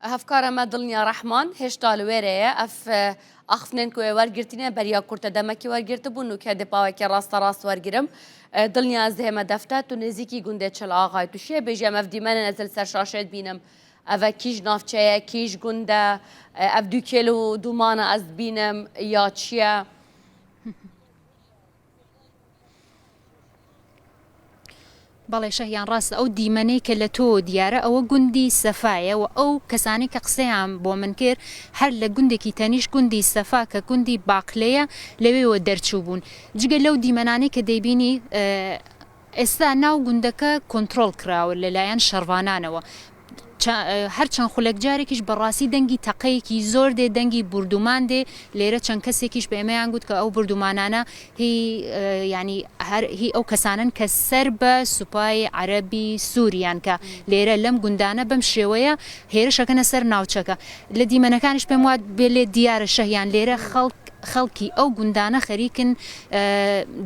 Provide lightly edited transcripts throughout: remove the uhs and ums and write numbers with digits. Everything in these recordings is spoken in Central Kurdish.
هەڤکارە me Dilniya Rehman hêşta li wê re ye. Ev axifnên ku wê wergirtîne beriya kurte demekî wergirtibûn û ke dê pawekê rasta rast wergirim. Dilniya ez dihême defte tu nêzîkî gundê Çil Axayê tu şê bêjî em ev dîmenên ez li ser şaşê dibînim. Ev e kîj navçe ye, kîj gund e, ev dûkêl û dûmana ez dibînim ya çi ye? بەڵێ شەهیان ڕاستە ئەو دیمەنەی کە لە تۆوە دیارە ئەوە گوندی سەفایە و ئەو کەسانەی کە قسەیان بۆ من کرد هەر لە گوندێکی تەنیشت گوندی سەفا کە گوندی باقلەیە لەوێوە دەرچوو بوون جگە لەو دیمەنانەی کە دەیبینی ئێستا ناو گوندەکە کۆنترۆڵ کراوە لەلایەن شەڕڤانانەوە هەر چەند خولەک جارێکیش بەڕاستی دەنگی تەقەیەکی زۆر دێ، دەنگی بوردومان دێ، لێرە چەند کەسێکیش بە ئێمەیان گوت کە ئەو بوردومانانە هی یانی هەر هی ئەو کەسانەن کە سەر بە سوپای عەرەبی سووریان کە لێرە لەم گوندانە بەم شێوەیە هێرشەکەنە سەر ناوچەکە. لە دیمەنەکانیش پێم وا بێ لێت دیارە شەهیان لێرە خەڵک خەڵکی ئەو گوندانە خەریکن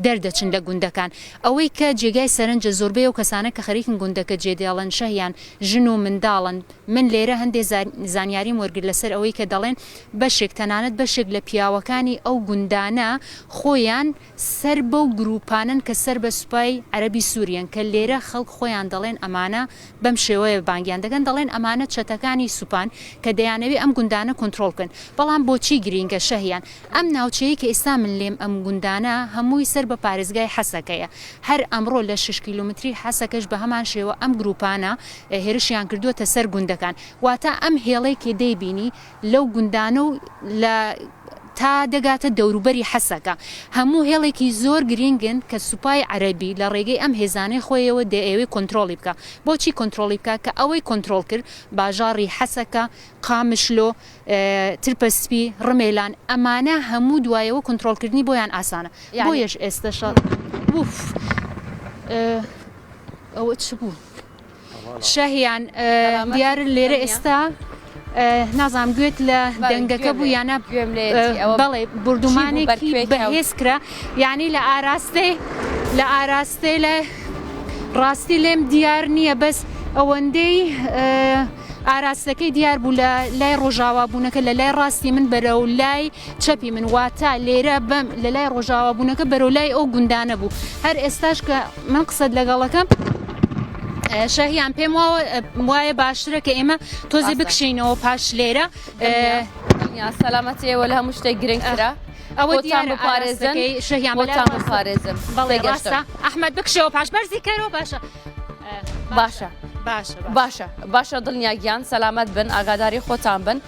دەردەچن لە گوندەکان. ئەوەی کە جێگای سەرنجە زۆربەی ئەو کەسانە کە خەریکن گوندەکە جێدێڵن شەهیان ژن و منداڵن، من لێرە هەندێ زانیاریم وەرگرت لەسەر ئەوەی کە دەڵێن بەشێک تەنانەت بەشێک لە پیاوەکانی ئەو گوندانە خۆیان سەر بەو گروپانەن کە سەر بە سوپای عەرەبی سوریەن کە لێرە خەڵک خۆیان دەڵێن ئەمانە بەم شێوەیە بانگیان دەکەن دەڵێن ئەمانە چەتەکانی سوپان کە دەیانەوێ ئەم گوندانە کۆنترۆڵ بکەن بەڵام بۆچی گرینگە شەهیان ئەم ناوچەیەی کە ئێستا من لێم ئەم گوندانە هەمووی سەر بە پارێزگای حەسەکەیە هەر ئەمڕۆ لە شەش کیلۆمتری حەسەکەش بە هەمان شێوە ئەم گروپانە هێرشیان کردووەتە سەر گوندەکان واتە ئەم هێڵەی کە دەیبینی لەو گوندانە و لە تا دەگاتە دەوروبەری حەسەکە هەموو هێڵێکی زۆر گرینگن کە سوپای عەرەبی لە ڕێگەی ئەم هێزانەی خۆیەوە دەیەوێ کۆنترۆڵی بکا بۆچی کۆنترۆڵی بکا کە ئەوەی کۆنترۆڵ کرد باژاڕی حەسەکە قامشلۆ ترپە سپی، ڕمێلان، ئەمانە هەموو دوایەوە کۆنترۆڵکردنی بۆیان ئاسانە. بۆیەش ئێستە شەڕ وف ئەوە چ بوو؟ شەهیان دیارە لێرە ئێستا نازانم گوێت لە دەنگەکە بوو یان نا بەڵێ بوردومانێکی بەهێز کرا یعنی لە ئاراستەی لە ئاراستەی لە ڕاستی لێم دیار نییە بەس ئەوەندەی ئاراستەکەی دیار بوو لە لای ڕۆژاوا بوونەکە لە لای ڕاستی من بەرەو لای چەپی من واتە لێرە بەم لە لای ڕۆژاوا بوونەکە بەرەو لای ئەو گوندانە بوو هەر ئێستاش کە من قسەت لەگەڵەکەم شەهیان پێم وایە باشترە کە ئێمە تۆزێ بکشینەوە پاش لێرە سەلامەتی ئێوە لە هەموو شتێک گرنگترە. ئەوە دیارە بپارێزن شەهیان بۆتان بپارێزن بەڵێ ڕاستە ئەحمەد بکشەوە پاش بەرزی کەرەوە باشە باشە باشە باشە باشە دڵنیا گیان سەلامەت بن ئاگاداری خۆتان بن.